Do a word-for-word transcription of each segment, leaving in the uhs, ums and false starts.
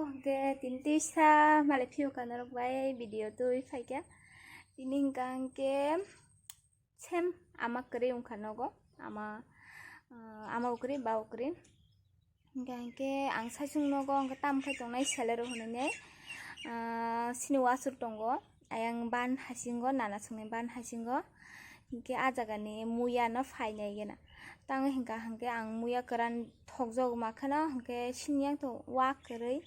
Hwnkhe tini twisa malai phiyokha norok bai video twi phaikha. Tini hwnkha hwnkhe sem ama kwrwi wngkha nogo, ama, ah, ama kwrwi ba kwrwi. Hwnkha hwnkhe ang saichung nogo hwnkhe tamo khai tongnai selero hwnwi, ah, sini wasur tongo, ayang ban hasingo, nana songni ban hasingo. Hwnkhe ah jagani muya no phainai gena. Tamo hwnkha hwnkhe ang muya kwran thokjagma kheno hwnkhe sini yang to wa kwrwi.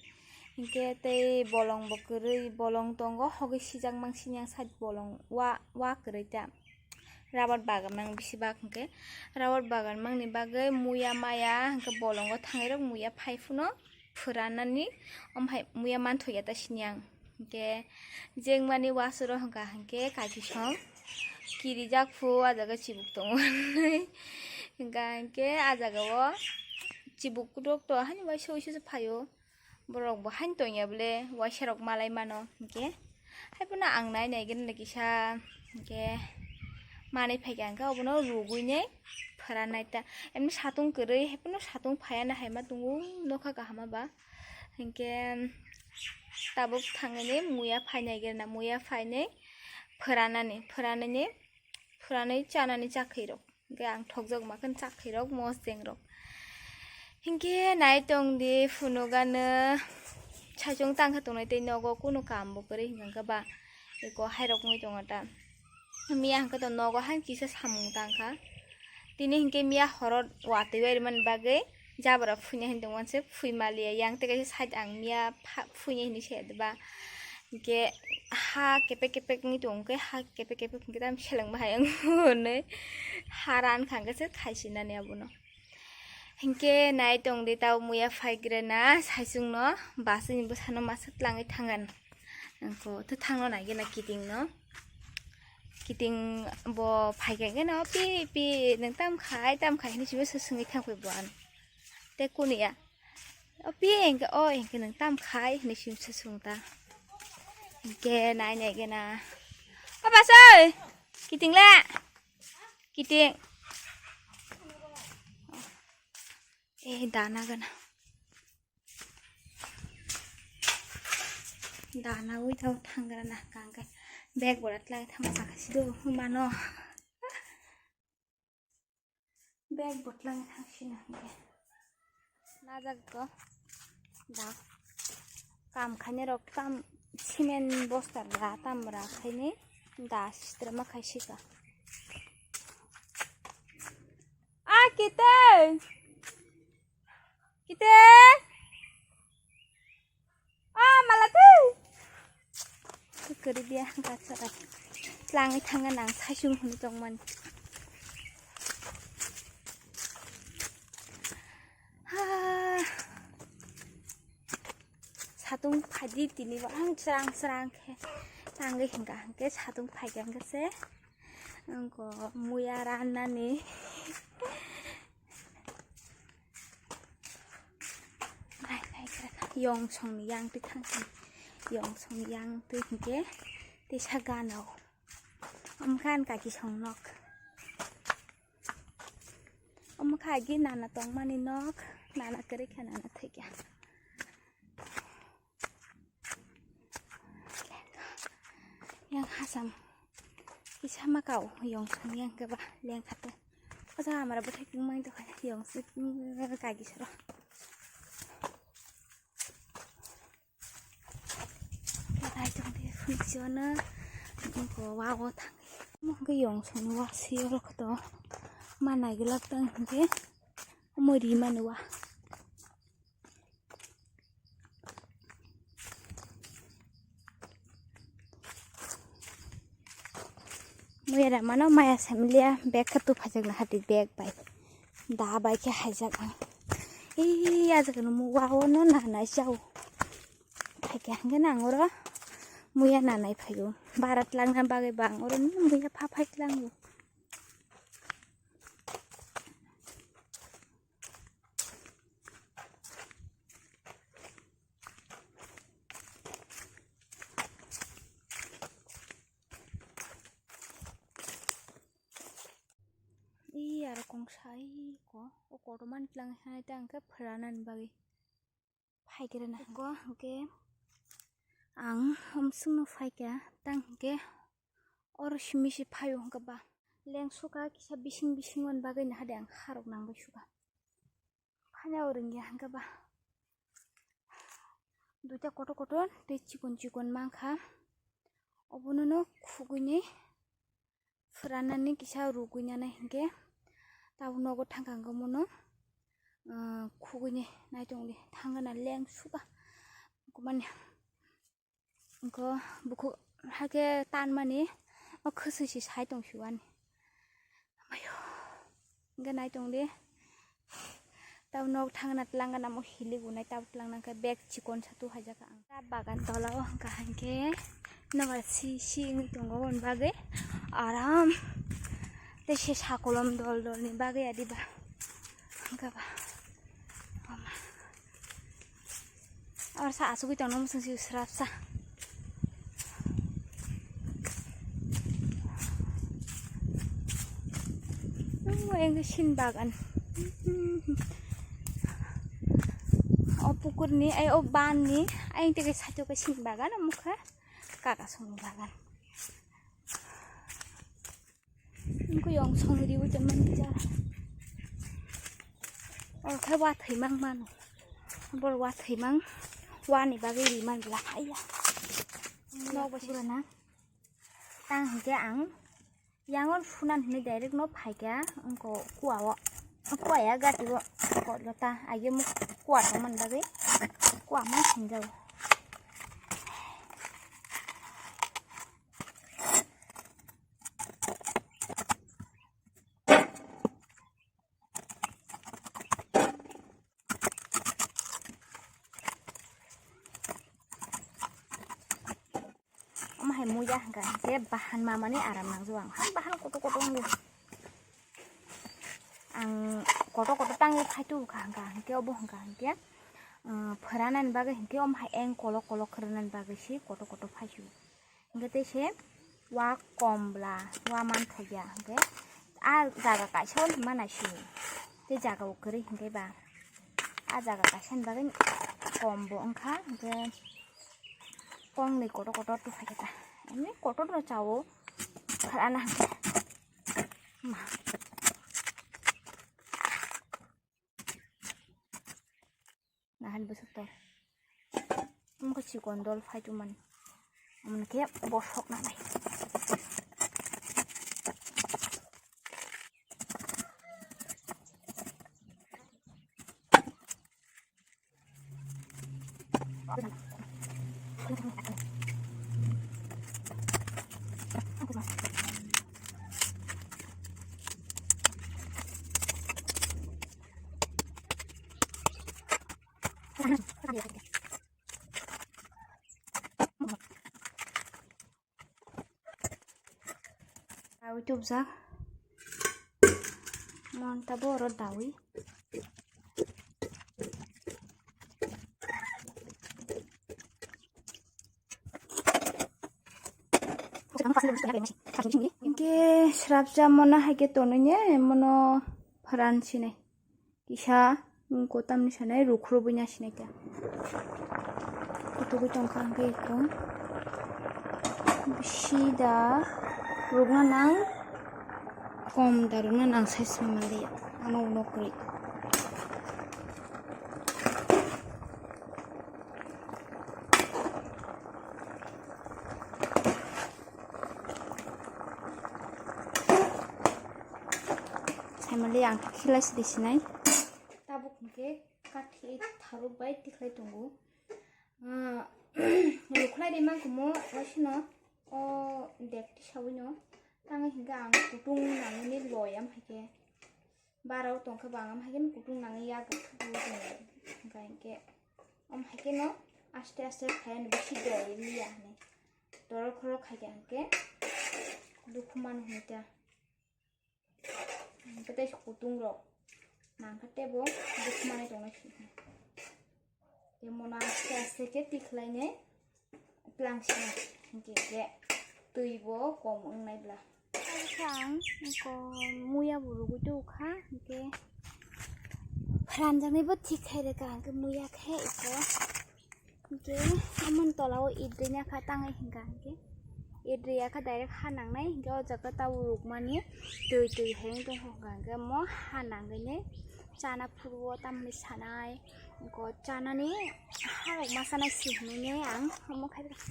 Hwnkhe tei bolong bo kwrwi, bolong tongo, hogwi sijak mang sini yang side bolong wa, wa kwrwi ta. Rabar bagan mang bisi bak hwnkhe, rabar bagan mangni bagwi muya maya hwnkhe bolongo thangwi rok muya phai phano phwranani, omo hai muya manthokya ta sini ang. Hwnkhe jengmani wasuro hwnkha hwnkhe kaisisong kirijak phu, ah jaga chibuk tongo hwnwi. Hwnkha hwnkhe ah jaga o chibuk rok to hani waisa waisa se phaio. Borok bo haino tongya bole, waisa rok malai mano hwnkhe. Haiphano ang nai nai gana kisa hwnkhe manwi phaikha hwnkhe obono rugwini phwranai ta. Emni satung kwrwi, haiphano satung phaiya na hai ma tongo, nokha kaham ba. Hwnkhe tabuk thangwi muya phainai gana, muya phainai phwranani, phwranani, phwranwi chanani chakhwi rok. Hwnkhe ang thokjagma khe chakhwi rok, mosdeng rok. Hwnkhe nai tong di, phunukgano saichung tangkha tongnai tei nogo kunu kam bo kwrwi hwnkha hwnkhe ba eko hairok wngwi tongo ta. Miya hwnkhe to nogo haino kisa samung tangkha. Tini hwnkhe miya horo watwi bai rwmani bagwi jabra phuina hinwi tongmani se phui maliya, yang tei kaisa side ang miya pha-, phuina hinwi se ba. Hwnkhe ha kepek kepek wngwi tongo, hwnkhe ha kepek kepek hwnkhe tamo seleng bahai wngo hwnwi ha rankha hwnkhe se khaisinani abono. Hwnkhe nai tong di, tabo muya phaigrana saichungno bwswkni bwsano masa tlangwi thangani. Wngkha to thangno nai gana kitingno. Kiting bo phaikha hwnkhe no, "Pi, pi, nwng tam khai, tam khai?" hinwi simi se swngwi thangphai bo ano. Tei kunu ya? "O pi," hwnkhe, "O," hwnkhe, "nwng tam khai?" hinwi simi se swng ta. Hwnkhe nai nai gana, "O bas oi, kiting le, kiting." Eh, dana gana. Dana ui tau thanggrana kangkai. Bag bora tlai thang sakha sido humano. Bag botlang thang sina hwnkhe. Najak ko. Da. Kam khainai rok tam cement bosta ra tam ra khainai da sitra ma khai sika. A kite. Kite. A mala tei. Kwrwi dia gacha rai. Tlangwi thangna nang saichung hwnwi tongmani. Ha. Satung phaidi tini bo ang srang srang khe tangwi hwnkha hwnkhe satung phaikha hwnkhe se wngkha muya rannani. Nai, nai, khe yongsongni yang twi thang sini. Yongsongni yang twi hwnkhe tisa gana o. Omo khe ani kaki song nok. Omo khe agi nana tongmani nok. Nana kwrwi khe nana thwikha. Yang hasam kisa ma kau yongsong yang khe ba lengkha te. O jaga amra bwthai kwmai tongkha yongsong kagi soro. Khe nai tong di phunukjano ko wa o thangwi. Omo hwnkhe yongsong wa swi oro khe to ma naiglak tang hwnkhe omo rimani wa. Muya da mano maya samiliya bag khe tu phajak na hati bag bai da bai khe haijak ang. Ee ajak no muwa o no na nai chao khai khe hangke nang oro muya na nai phaio bara tlang na bagwi bang oro no muya pha phai tlango. Ee, aro kongsa, ee, ko, o kotorma ni tlang hai ta hwnkhe phwranani bagwi. Phaikhe rwna hwnkhe ang omswkno phaikha tang hwnkhe oro simi se phaio hwnkhe ba leng suka kisa bising bising man bagwi nahade ang kharok nangbai suka. Phanya o rwngya hwnkhe ba duita kotor kotor tei chikon chikon mankha. Obono no khugwini phwranani kisa rugwinani hwnkhe tabuk nogo thangkha hwnkhe mono, ah, khugwini naitongdi thangana leng suka kumani. Hwnkhe bukhuk hakhe tanmani o khwswi se sai tong siwani. Amayo. Hwnkhe naitongdi. Tabo nok thangna twlang gana mo hilik unai tabo twlang nangkhe bag chikon sa tu haijak ang. Ta bagan tola o hwnkha hwnkhe nobar si si wngwi tongo aboni bagwi aram tei se sakolom dol dol ni bagwi adiba hwnkha ba. Oro sa asugwi tongno mwsang si srapsa. Omo engkhe sin bagan. O pukurni, ai o banni, ai tei saitok sin bagan, omo khe kaka songni bagan. Wngkhe yong song riwi tongmani jara. Oro khe wathwi mang mano. Boro wathwi mang wani bagwi ri man bla phaiya. Nok bai purana. Tang hwnkhe ang yangon sunan hwnwi direct no phaikha wngkho kuao. Kuaya gati o kotlo ta aigemo kua tongmani bagwi kua ma sinjao. Omo hai muya hwnkha hwnkhe bahan mamani aram nangjago ang. Hai bahan kotor kotor wngya. Ang kotor kotor tangwi phai tubukha hwnkha hwnkhe obo hwnkha hwnkhe, ah, phwranani bagwi hwnkhe omo hai eng kolok kolok khwrwnani bagwi se kotor kotor phai su. Hwnkhe tei se wa kom bla, wa manthokya hwnkhe a jaga kaisa o hwnma naisio. Tei jaga o kwrwi hwnkhe ba a jaga kaisa ni bagwi kom bo wngkha, hwnkhe kongni kotor kotor tuphai khe ta. Emni kotor no chao, khwrana hwnkhe. Ma. Nahan bwswk to. Omo khe chikon dol phai tongmani. Omo khe bosok nanai. Dawi tubjak. Mon tabo oro dawi. Hingke srapsa mono hai khe tonwi ne mono pharan sinai. Kisa wngkha tamni sanai rukhurubui na sinai kha. Kutugui tongkha hwnkhe eko bisi da rukna nang, kom da rukna nang sai swnamaliya. Ano ulo kwrwi. Saimali ang khe khilai sidi sinai. Tabuk hwnkhe kathi tharuk bai tikhlai tongo. Ah, rukhlai de mangkumo waisino o dek tisawino. Tangwi hwnkhe ang kutung nangwini loyam hai khe. Barao tongkhe bangam hai khe kutung nangwi yak thubu tongo. Hwnkha hinkhe om hai kheno aste aste khaiyani bisi dol liya hinwi. Torok khorok khaikha hinkhe dukhu mano hinwi ta. Hwnkhe tei kutung rok nangkha teibo dukhu manwi tongna sini. Tei mono aste aste khe tikhlainai. Tlang sini hingke khe twi bo kom wngnai bla. Ang ko muya bo rugui tu kha hingke pharanjaknai bo thik khai rwkha hingke muya khe iko Amoni tola o idri ya kha tangwi hinka hinke. Idri ya kha direct ha nangnai hinke o jaga tabo rukmani twi twi hai wng tong kha hinka hinke mo ha nangwi ne chana phuru o tamni sanai. Hinke o chanani ha rok ma sanai si hinwi ne ang omo khai rw kha.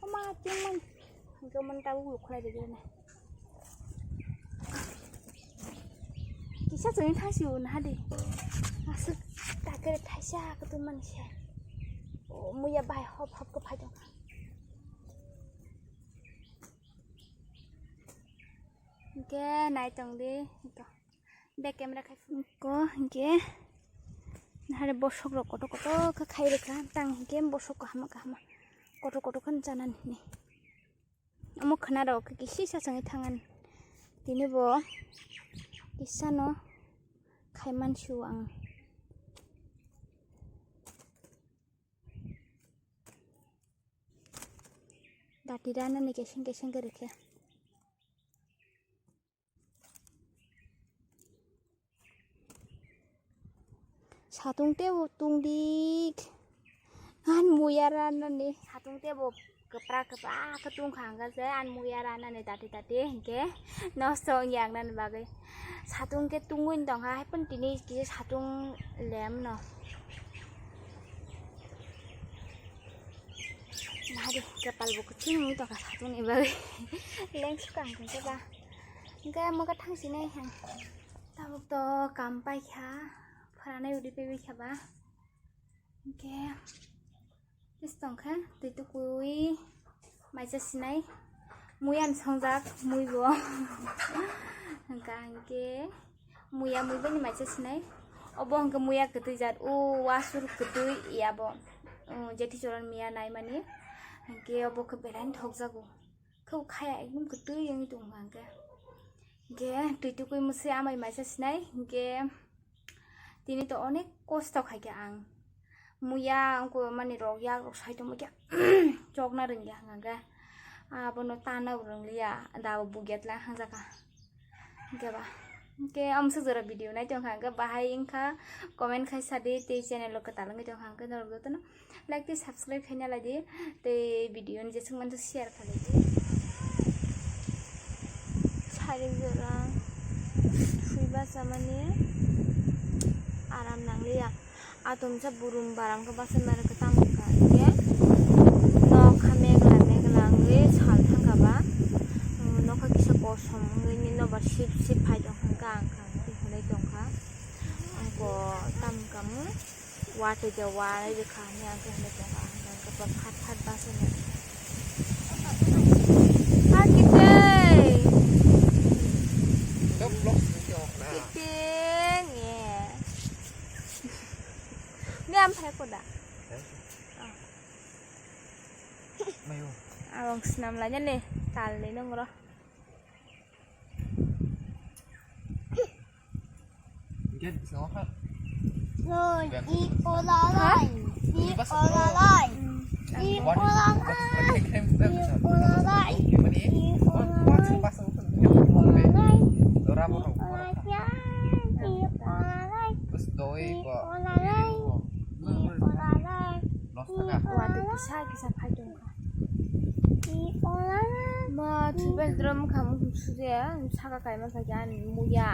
Oma tingmani hinke omo tabuk ruk khlai rw khe nai. Kisa chwngwi thangsi o naha di. Aswk kakere thaisa kwtwmani se. O muya bai hop hop khe phai tongkha. Hinkhe nai tong di. Back camera khai phuru. Ko hinkhe nahare bosok rok kotor kotor khe khai rwkha. Tang hinkhe bosok kaham kaham kotor kotor khe chanani hinwi. Omo khwna rok khe kisi sa chwngwi thangani. Tini bo kisa no khai mansi o ang. Dati rana ni keseng keseng khe rwkhe. Satung tebo tungdik. An muya ranani. Satung tebo kwpra kwpra khe tungkha hwnkhe je an muya ranani dati dati hinkhe nosto wngya wngnani bagwi. Satung khe tungwi tongkha, hai phano tini kisa satung lemno. Nahadi, kwpal bo kwchwng wngwi tongkha satungni bagwi. Lengsu kang tongkhe ba. Hinkhe amo khe thangsinai ang. Tabuk to kam paikha, pharanai udi paibai kha ba. Hinkhe tongkha twi tukui maisa sinai. Muiya ni songjak mui bo. Hinkha hinkhe muiya mui bini maisa sinai. Obo hinkhe muiya kwtwi jat o wasur kwtwi ya bo. O jethi choron miya naimani. Hinkhe obo khe belai thokjago. Khe khaya ekdom kwtwi wngwi tongo hinkhe. Hinkhe twi tukui mwswi amai maisa sinai. Hinkhe tini to onek kosto khaikha ang. Muiya wngkha mani rok yak rok sai tongma khe chokna rwngya hwnkha khe. Abono tana bo rwngliya da bo bugetla hangjakha. Hinkhe ba. Hinkhe amsuk jora video nai tongkha hinkhe bahai wngkha comment khai sadi tei channel o kwtal wngwi tongkha hinkhe norok jotono like tei subscribe khaina lai di tei video ni jeswk mantwi share khalai di. Sari jora sui bachamani aram nangliya. Atomsa burum barang khe bachai mare khe tamo kha hinkhe nokha megla megla wngwi sal thangkha ba. Nokha kisa kosom wngwi nobar sip sip phai tongkha hinkhe ang kha hinwi tongkha. Angkhe tamo kha mo watwi de warwi rwkha hinwi ang khe hinwi tongkha. Ang khe phat phat bachai mare. Hakitei. Kiting, eh. Ni am phai koda. Mayo. Abang snam la jani, tal ni nongro. Gen, snam ha. Loi, i olalai, i olalai, i olalai, i olalai, i olalai, i olalai, i olalai, i olalai, i olalai. Watwi kisa kisa phai tongkha. Ma, thwibai drum kha, mukhung sude, saka kaima kha, ani muya.